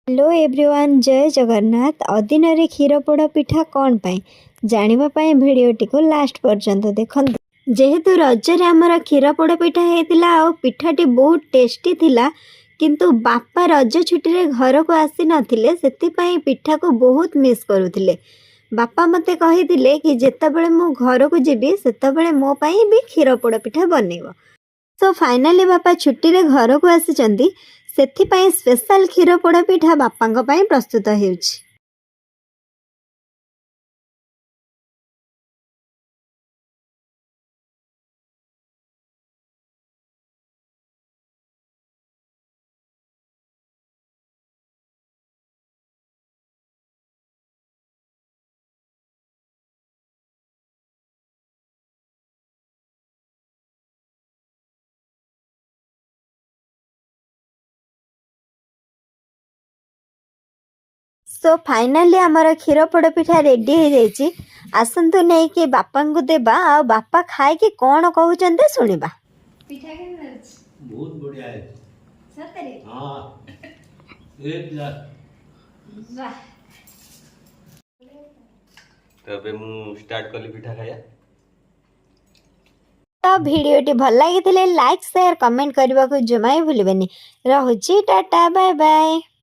Hello everyone, ଜୟ ଜଗନ୍ନାଥ। ଅଦିନରେ କ୍ଷୀର ପୋଡ଼ ପିଠା କ'ଣ ପାଇଁ, ଜାଣିବା ପାଇଁ ଭିଡ଼ିଓଟିକୁ ଲାଷ୍ଟ ପର୍ଯ୍ୟନ୍ତ ଦେଖନ୍ତୁ। ଯେହେତୁ ରଜରେ ଆମର କ୍ଷୀର ପୋଡ଼ ପିଠା ହେଇଥିଲା ଆଉ ପିଠାଟି ବହୁତ ଟେଷ୍ଟି ଥିଲା, କିନ୍ତୁ ବାପା ରଜ ଛୁଟିରେ ଘରକୁ ଆସିନଥିଲେ, ସେଥିପାଇଁ ପିଠାକୁ ବହୁତ ମିସ୍ କରୁଥିଲେ। ବାପା ମୋତେ କହିଥିଲେ କି ଯେତେବେଳେ ମୁଁ ଘରକୁ ଯିବି, ସେତେବେଳେ ମୋ ପାଇଁ ବି କ୍ଷୀର ପୋଡ଼ ପିଠା ବନେଇବ। ସୋ ଫାଇନାଲି ବାପା ଛୁଟିରେ ଘରକୁ ଆସିଛନ୍ତି, ସେଥିପାଇଁ ସ୍ପେଶାଲ କ୍ଷୀର ପୋଡ଼ ପିଠା ବାପାଙ୍କ ପାଇଁ ପ୍ରସ୍ତୁତ ହେଉଛି। ସୋ ଫାଇନାଲି ଆମର କ୍ଷୀର ପୋଡ଼ ପିଠା ରେଡ଼ି ହେଇଯାଇଛି। ଆସନ୍ତୁ ନେଇକି ବାପାଙ୍କୁ ଦେବା ଆଉ ବାପା ଖାଇକି କ'ଣ କହୁଛନ୍ତି ଶୁଣିବା। ପିଠା କେମିତି ଲାଗୁଛି? ବହୁତ ବଢ଼ିଆ ହେଇଛି। ସତରେ? ହଁ, ଏ କ୍ଲାସ୍। ବାଃ। ତ ଏବେ ମୁଁ ଷ୍ଟାର୍ଟ କଲି ପିଠା ଖାଇବା। ତ ଭିଡ଼ିଓଟି ଭଲ ଲାଗିଥିଲେ ଲାଇକ୍, ସେୟାର, କମେଣ୍ଟ କରିବାକୁ ଜମା ବି ଭୁଲିବେନି। ରହୁଛି, ଟାଟା, ବାଏ ବାଏ।